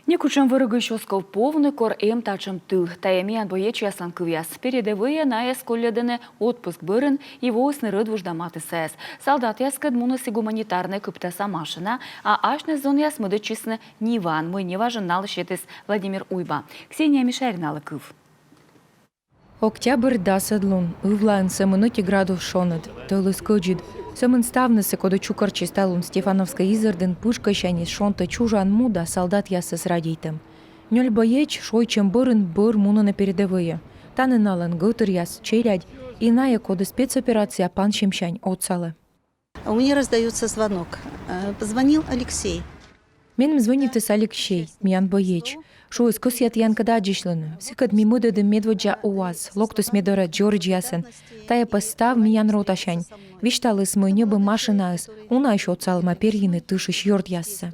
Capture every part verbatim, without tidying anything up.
Некутшӧм вӧрӧгысь оз ков повны, кор эм татшӧм тыл. Тайӧ миян боечьяслӧн кывъяс. Передӧвӧйӧ найӧс колльӧдӧны отпуск бӧрын и воисны рӧдвуж да матыссаяс. Салдатъяскӧд муніс и гуманитарнӧй кыптаса машина, а асьныс зонъяс мӧдӧдчисны Ниваӧн, мый неважӧн налы сетіс Владимир Уйба. Ксения Мишариналы кыв. Октябрь дасӧд лун. Ывлаын сӧмын ӧти градус шоныд. Тӧлыс кӧдзыд. Сӧмын ставнысӧ, коді чукӧртчис талун Стефановскӧй изэрдын, пытшкӧссяньыс шонтӧ чужан му да салдатъясӧс радейтӧм. Нёль боеч шойччӧм бӧрын бӧр мунӧны передӧвӧйӧ. Тані налӧн гӧтыръяс, челядь и найӧ, коді спецоперация пансьӧмсянь отсалӧ. У меня раздается звонок. Э, позвонил Алексей. Меным звӧнитіс Алексей, миян боеч. Шуис, кӧсъя тіянкӧд аддзысьлыны. Сыкӧд ми мӧдӧдім медводдза УАЗ, локтіс ме дорӧ дзоридзьясӧн. Тайӧ пӧ став миян ротасянь. Висьталіс, мый ньӧбӧ машинаыс, унаысь отсалӧма перйыны тышысь ёртъяссӧ.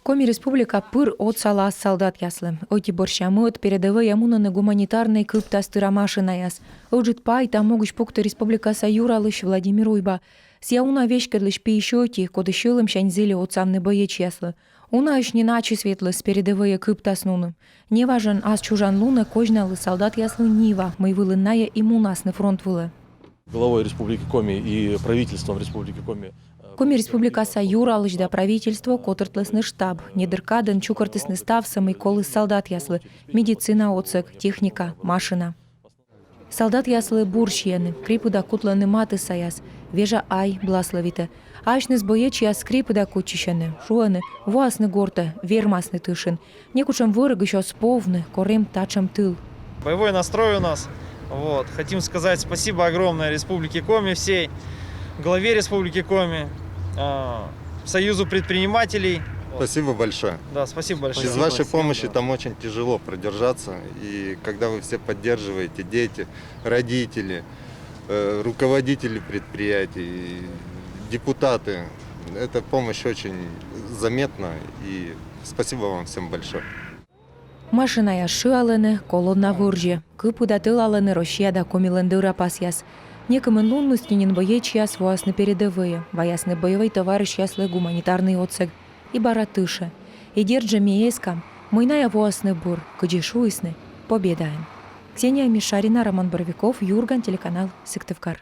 Коми Республика пыр отсалӧ ас салдатъяслы. Ӧти бӧрся мӧд передӧвӧйӧ мунӧны гуманитарнӧй кыптас тыра машинаяс. Ыджыд пай та могысь пукті республикаса юралысь Владимир Уйба. Сійӧ уна веськӧдлысь пиысь ӧти, коді сьӧлӧмсянь зілис отсавны боечьяслы. Унаысь нин ачыс ветліс передӧвӧйӧ кыптас нуны. Неважӧн ас чужан лунӧ козьналі салдатъяслы Нива, мый вылын найӧ и мунасны фронт вылӧ. Главой Республики Коми и правительством Республики Коми, э, Коми Республикаса юралысь да правительство котыртлісны штаб. Недыр кадӧн чукӧртісны ставсӧ, мый коліс салдатъяслы: медицина отсӧг, техника, машина. Салдатъяслы бур сиӧны, крепыда кутлӧны матыссаяс, вежа ай бласлӧвитӧ. Асьныс боечьяс крепыда кутчысьӧны, шуӧны, воасны гортӧ, вермасны тышын. Некутшӧм вӧрӧгысь оз повны, кор эм татшӧм тыл. Боевой настрой у нас. Вот. Хотим сказать спасибо огромное Республике Коми всей, главе Республики Коми, а, Союзу предпринимателей. Вот. Спасибо большое. Да, спасибо большое. Без вашей помощи там очень тяжело продержаться. И когда вы все поддерживаете, дети, родители, э, руководители предприятий, депутаты, эта помощь очень заметна. И спасибо вам всем большое. Машинаяс шыалӧны, колонна вӧрзьӧ. Кыпыда тӧлалӧны Россия да Комилӧн дӧрапасъяс. Некымын лун мысти нин боечьяс воасны передӧвӧйӧ, ваясны боевӧй товарищъяслы гуманитарнӧй отсӧг. И бара тышӧ. И дерт жӧ, ми эскам, мый найӧ воасны бур, кыдзи шуисны, победаӧн. Ксения Мишарина, Роман Боровиков, «Юрган» телеканал, Сыктывкар.